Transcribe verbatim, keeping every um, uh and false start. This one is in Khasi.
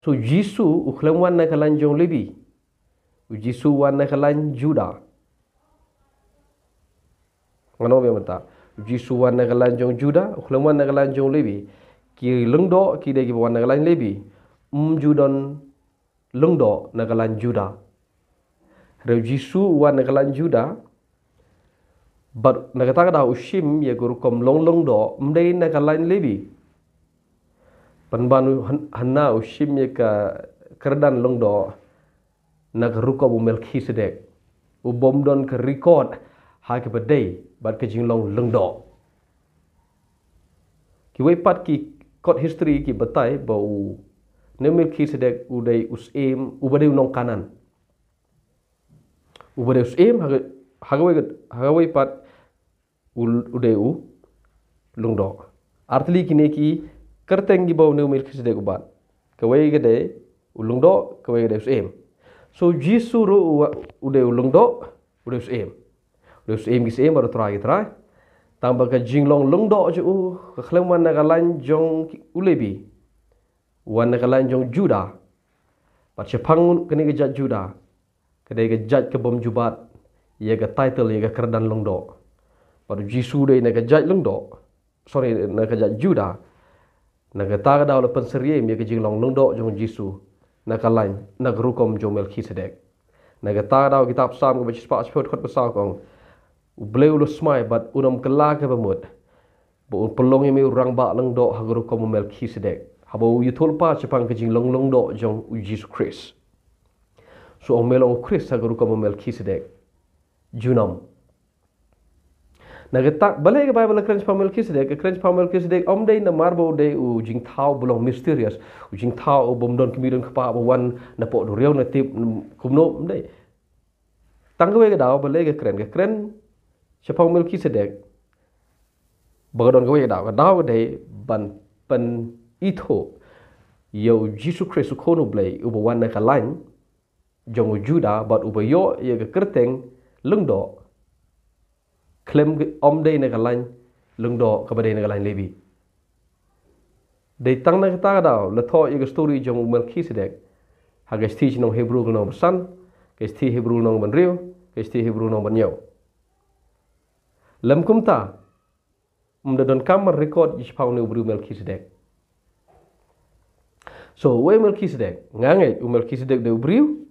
So Jisu u khlem wan na ka lain jong Lebi. U Jisu wan na ka lain Juda. Ngan ong biang mynta. U Jisu wan na ka lain jong Juda, u khlem wan na ka lain jong Lebi. Ki lyngdoh ki dei kiba wan na ka lain Lebi. Ym ju don lyngdoh na ka lain Juda. Hynrei u Jisu u wan na ka lain Juda. Bad na kata ka daw u shim ïa ka rukom long lyngdoh, ym dei na ka lain Lebi. Pynban u hyn-, hynna u shim ïa ka kyrdan lyngdoh na ka rukom u Melkisedek. U bym don ka record ha kaba dei bad ka jinglong lyngdoh. Kiwei pat ki kot history ki batai ba une u Melkisedek u dei u syiem, uba dei u nong Kanaan. Uba dei u syiem, ha ka, ha kawei ka, ha kawei pat u, u dei u lyngdoh. Artylli kine ki kyrteng kiba une u Melkisedek u bat. Kawei ka dei u lyngdoh, kawei ka dei u syiem. So Jisu ruh u, u dei u lyngdoh, u dei u syiem. U dei u syiem ki syiem bad u trai ki trai. Tang ba ka jinglong lyngdoh jong u ka khlem wan na ka lain jong ki, u Lebi. Wan na ka lain jong Juda. Bad shaphang kane ka jait Juda, ka dei ka jait ka bym ju bat ïa ka title, ïa ka kyrdan lyngdoh. Bad u Jisu u dei na ka jait lyngdoh, sorry, na ka jait Juda. Na kata ka daw la pynsyriem ïa ka jinglong lyngdoh jong u Jisu na ka lain, na ka rukom jong u Melkisedek. Na kata ka daw kitab Salm kaba shispah shiphew dkhot ba saw ka ong, U Blei u la smai bad un ym kylla kaba mut ba un pynlong ïa me u rangbah lyngdoh ha ka rukom u Melkisedek. Haba u ïathuhlypa shaphang ka jinglong lyngdoh jong u Jisu Khrist. So ong me long u Khrist ha ka rukom u Melkisedek. Junom. Na kata, balei ka Baibl ka kren shaphang Melkisedek, ka kren shaphang Melkisedek ym dei namar ba u dei u jingthaw ba long mysterious, u jingthaw u bym don kmie don kpa ba wan na pdeng duriaw na tip, kumno, ym dei. Tang kawei ka daw balei ka kren, ka kren shaphang Melkisedek. Ba ka don kawei ka daw, ka daw ka dei ban pynithuh ïa u Jisu Khrist u Khun u Blei uba wan na ka lain jong u Juda bad uba ïoh ïa ka kyrteng lyngdoh. Khlem ka, ym dei na ka lain lyngdoh kaba dei na ka lain Lebi. Dei tang na kata ka daw la thoh ïa ka story jong u Melkisedek ha ka shithi sha ki nong Hebru ka lynnong ba san, ka shithi Hebru lynnong ba hynriew, ka shithi Hebru lynnong ba hynñiew. Lym kumta, ym da donkam ban record ïa shaphang une u briew Melkisedek. So uwei u Melkisedek, nga ngeit u Melkisedek dei u briew